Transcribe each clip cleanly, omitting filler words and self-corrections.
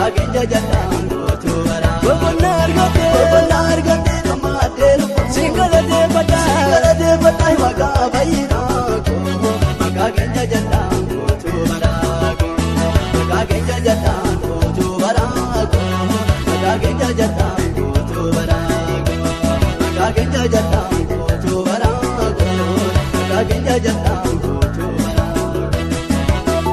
Maqaa keenya jallaan gootuu baraa. Boqonnaa argattee boqonnaa argattee gammaddee lubbuu. Siin galateeffadhaa siin galateeffadhaa maqaa fayyinaa koo. Maqaa keenya jallaan gootuu baraa koo. Maqaa keenya jallaan gootuu baraa koo. Maqaa keenya jallaan gootuu baraa koo. Maqaa keenya jallaan gootuu baraa koo. Maqaa keenya jallaan gootuu baraa koo.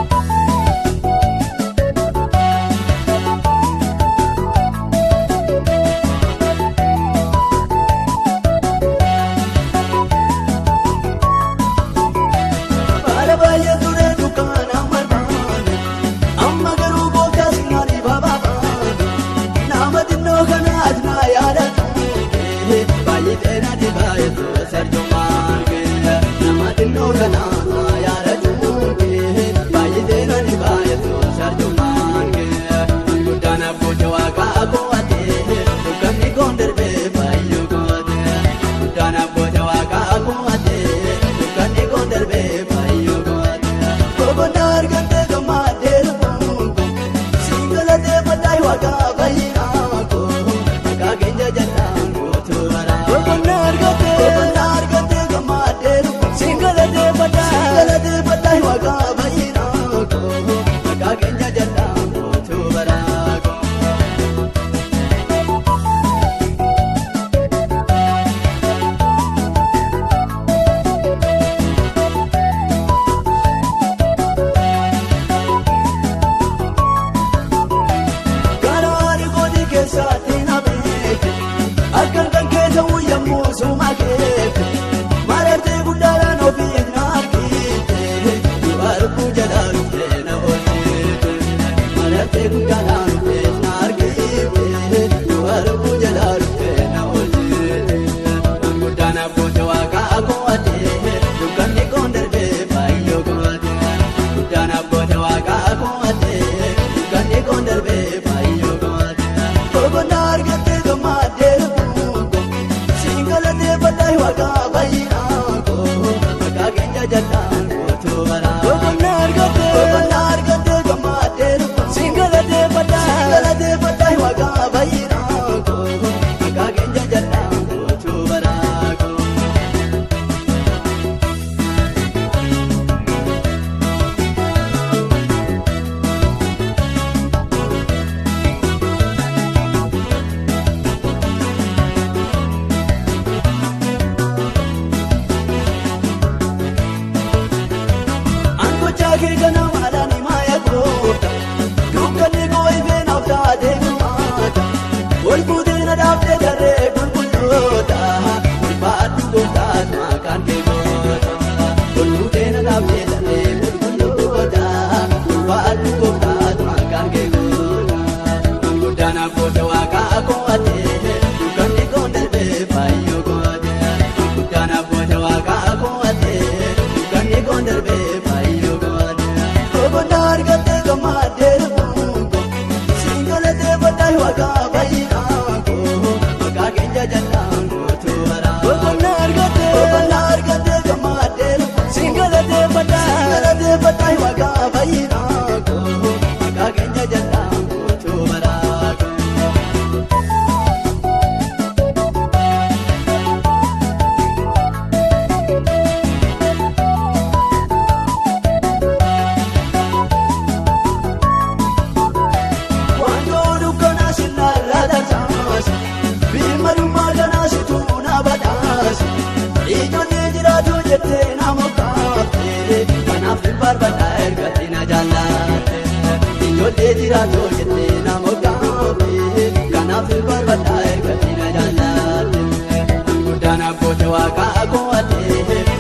Baala baay'ee ture dukkaana marmaane amma garuu gooftaa sinnaanii babaabaane nama xinnoo kanaas na yaadatu baay'ee dheeraati baay'eetu sarjummaan kee nama xinnoo kanaas na yaadatu baay'ee dheeraati baay'eetu sarjummaan kee guddaan abboota waaqaa koo'atee dukkanni koon darbee baay'ee koo'atee guddaan abboota waaqaa koo'atee dukkanni koon darbee baay'ee koo'atee boqonnaa argattee gammaddee lubbuun koo siin galateeffadhaa waaqaa fayyinaa koo maqaa keenya jallaan gootuu baraa. Boqonnaa argattee boqonnaa argattee gammaddee lubbuun siin galateeffadhaa siin galateeffadhaa waaqaa fayyinaa koo maqaa keenya jallaan gootuu baraa koo. Karaan kooti keessatti na beekte akkan kan kee ta'u yemmuu suma keekte marartee guddaadhaan ofiif na argite dubartuu jalaa dhuftee na oolchite marartee guddaadhaan ofiif na argite dubartuu jalaa dhuftee na oolchite guddaan abboota waaqaa koo'atee dukkanni koon darbee baay'ee koo'atee guddaan abboota waaqaa koo'atee dukkanni koon darbee baay'ee koo'atee boqonnaa argattee gammaddee lubbuun koo siin galateeffadhaa waaqaa fayyinaa koo maqaa keenya jallaan gootuu baraa. Boqonnaa argattee boqonnaa argattee gammaddee lubbuun siin galateeffadhaa siin galateeffadhaa waaqaa fayyinaa koo maqaa keenya jallaan gootuu baraa koo. Angochaa kee kana maalaan maaya goota dukkanni koo ifee naaf taatee gumaata ol fuutee na dhaaftee tarree qulqulloota ulfaadhu gooftaas maqaan kee goota ol fuutee na dhaaftee tarree qulqulloota ulfaadhu gooftaas maqaan kee goota guddaan abboota waaqaa koo'atee dukkanni koon darbee baay'ee koo'atee guddaan abboota waaqaa koo'atee dukkanni koon darbee baay'ee koo'atee boqonnaa argattee gammaddee lubbuun koo siin galateeffadhaa waaqaa fayyinaa koo maqaa keenya jallaan gootuu baraa. Boqonnaa argattee boqonnaa argattee gammaddee lubbuun siin galateeffadhaa siin galateeffadhaa waaqaa fayyinaa koo maqaa keenya jallaan gootuu baraa koo. Wantoota dukkanaa sinarra tarsaasa birmadummaa kanaa situu na badhaasa ijoollee jiraatu jettee na mokkaaftee kanaaf hin barbaaddaa ergatti na jaallatte ijoollee jiraatu jettee na mokkaaftee kanaaf hin barbaaddaa ergatti na jaallatte guddaan abboota waaqaa koo'atee.